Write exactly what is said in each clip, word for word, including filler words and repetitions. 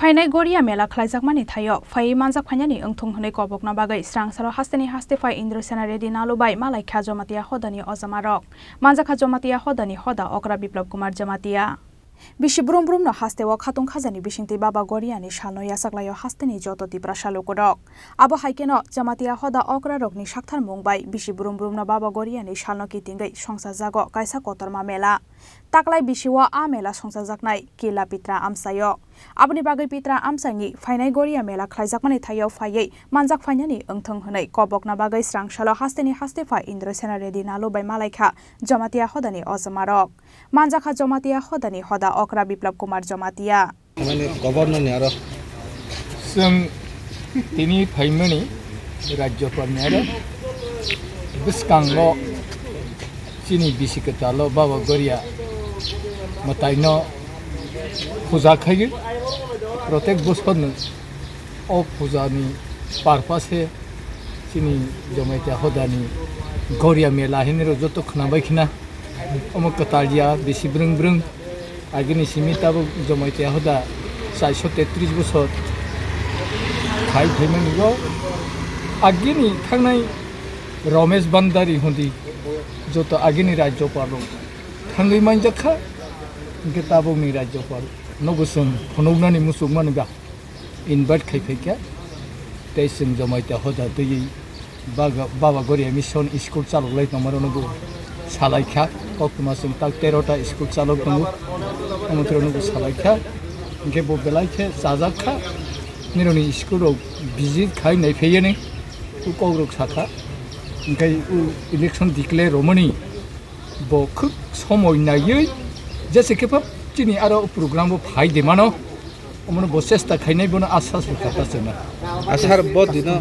Phainai Goria mela khlaijakmani thaio phaiwi manjak phainani wngthung hwnwi kobokna bagwi swrangsalo hasteni haste phai Indrasena Reddy Nalu bai malaikha Jamatia hodani ojamarok. Manjakha Jamatia hodani hoda okra Biplab Kumar Jamatia. Bisi brum brumno hasteo khatung khajani bisingtwi Baba Goriani salno yachaklaio hasteni joto Tiprasa lukurok. Abo hai kheno Jamatia hoda okrarokni sakthar mung bai bisi brum brumno Baba Goriani salno kitingwi songchajago kaisa kotorma mela. Taklai bisio a mela songchajaknai Kila Pitra amchaio. Aboni bagwi Pitra amchaini phainai Goria mela khlaijakmani thaio phaiwi manjak phainani wngthung hwnwi kobokna bagwi swrangsalo hasteni haste phai Indrasena Reddy Nalu bai malaikha Jamatia hodani ojamarok. Manjakha Jamatia hodani hoda okra Biplab Kumar Jamatia. Mane governor ni aro. Chwng tini phaimani Rajyapal ni aro bwskango chini bisi kwtalo Baba Goria mwtaino puja khaigwi. Protek bosor no o puja ni purpose se chini Jamatia hodani Goria mela hinwi rok joto khwnabai khna. Omo kwtal ya, bisi brwng brwng. Agini simi tabuk Jamatia hoda chairso tetris bosor khai phaimani go. Agini thangnai Ramesh Bhandari hundi joto agini Rajyapal rok thangwi manjak kha. Hinkhe tabukni Rajyapal nogo chwng phunuknani muchungmani ba. Invite khai phaikha, tei chwng Jamatia hoda twiwi Baga-, Baba Goria Mission School chaloklai tongmarokno bo salaikha, koktwma chwng tak tero ta school chalok tongo, omothorokno bo salaikha, hinkhe bo belai khe chajakkha, nirokni school rok visit khai naiphaiya ni, o kokrok sakha, hinkhe o election declare romani bo khuk somoi naiwi, jese khe phap chini aro program bo phai de mano. Omono bo chesta khainai, bono asha se kha ta chwngno. Asar bo dino,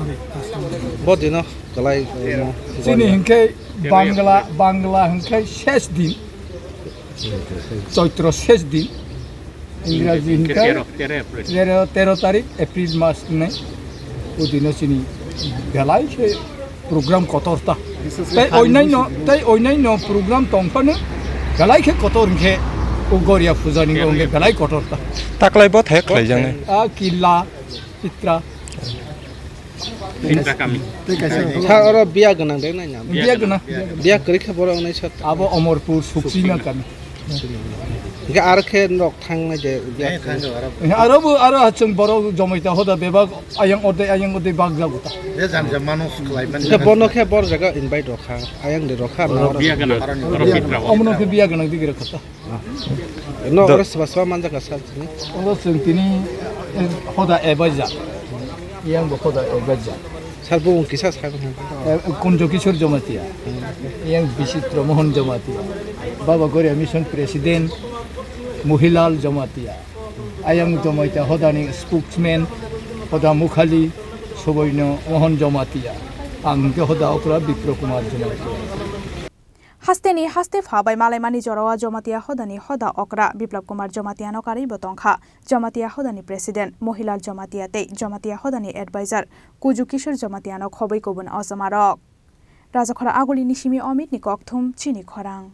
bo dino kalai, eh, mo, chini Goria hinkhe Bangla, Bangla hinkhe ses din, Choitro ses din, Ingraji hinkhe tero, tero April. Tero, tero tarik April mas hinwi. O dino chini belai khe program kotor ta. Tei oinaino, tei oinaino program tongphano belai khe kotor hinkhe o Goria puja ni wngkhe belai kotor ta. Taklai bo thai khlaijaknai. A Killa, Pitra. Pitra kami. Sir, oro biya gwnang de nai na? Biya gwnang. Biya kwrwi khe borok wngnai sir. Abo Omorpur, Suksina kami. Hinkhe aro khe nok thangnai de biya. Eh, aro bo, aro chwng borok Jamatia hoda bebak ayang ode, ayang ode bak jago ta. Je jam jam mano khlai mani. Hinkhe bono khe bor jaga invite rokha, ayang de rokha. Oro biya gwnang, oro Pitra. Omono khe biya gwnang digira khata. No, oro seba seba manjak ka sir tini. Oro chwng tini, eh, hoda advisor. Yang bo hoda advisor. Sir, bo wng kisa sir. Eh, Kunjo Kishore Jamatia. Yang Bichitra Mohan Jamatia. Baba Goria Mission President Mohilal Jamatia. Ayang Jamatia hodani spokesman hoda Mukhali Soboino Mohan Jamatia. Ang hwnkhe hoda okra Bipro Kumar Jamatia. Hasteni haste pha bai malaimani jorao Jamatia hodani hoda okra Biplab Kumar Jamatiano karwi bo tongkha. Jamatia hodani President Mohilal Jamatia tei Jamatia hodani advisor Kuju Kishore Jamatiano khobwi kubun ojamarok. Rajakhora Agulini simi Omitni kokthum chini khorang.